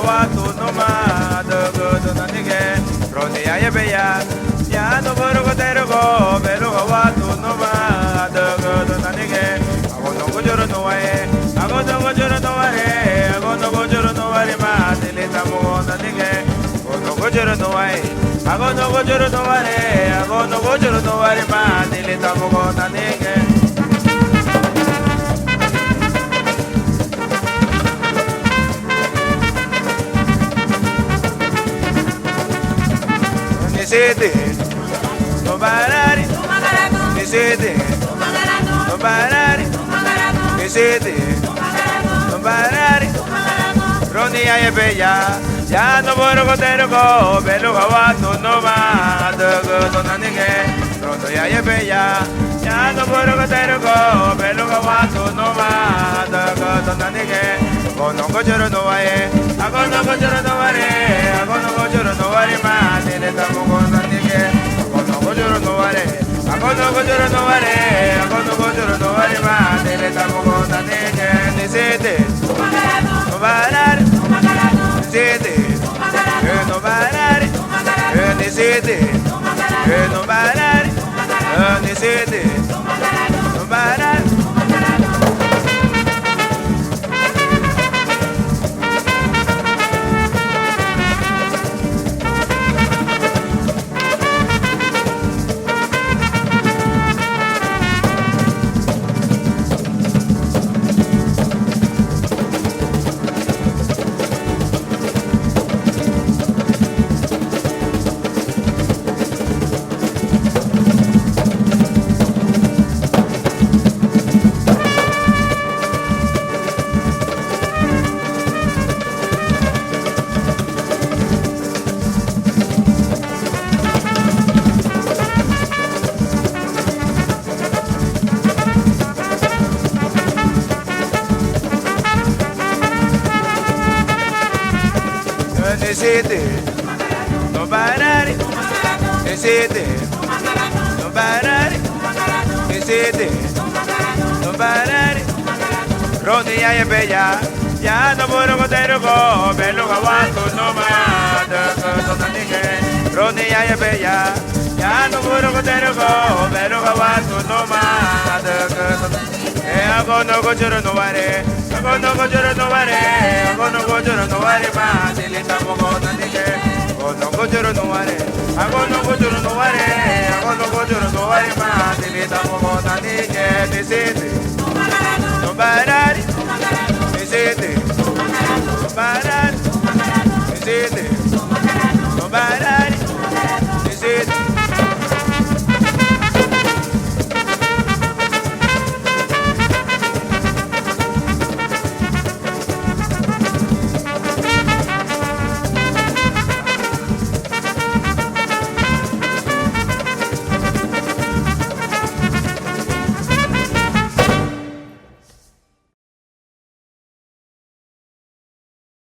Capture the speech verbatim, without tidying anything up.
watu numa, adügüdün nanigi. Runiya yebeya, ya nuburugu terugo, beluga watu numa, adügüdün nanigi. Agunu gujuru nuwaye, agunu gujuru nuware, agunu gujuru nuwari ma, tilita mugu nanigi. Agunu gujuru nuwaye, agunu gujuru nuware, agunu gujuru nuwari ma, tilita mugu nanigi. Nisiti nubarari, nisiti nubarari, nisiti nubarari. Runiya yebeya, ya nuburugu terugo, beluga watu numa, adügüdün nanigi. Runiya yebeya, ya nuburugu terugo, beluga watu numa, adügüdün nanigi. Agunu gujuru nuwaye, agunu gujuru nuware, agunu gujuru nuwari ma, tilita mugu nanigi. Agunu gujuru nuware, agunu gujuru nuware, agunu gujuru nuwari ma, tilita mugu nanigi. Nisiti nubarari, nisiti nubarari, nisiti nubarari, nisiti nubarari. Nisiti nubarari, nisiti nubarari, nisiti nubarari. Runiya yebeya, ya nuburugu terugo, beluga watu numa, adügüdün nanigi. Runiya yebeya, ya nuburugu terugo, beluga watu numa, adügüdün nanigi. E agunu gujuru nuware, agunu gujuru nuware, agunu gujuru nuwari ma, tilita mugu nanigi. Agunu gujuru nuware, agunu gujuru nuware, agunu gujuru nuwari ma, tilita mugu nanigi. Nisiti nubarari, nisiti nubarari, nisiti nubarari.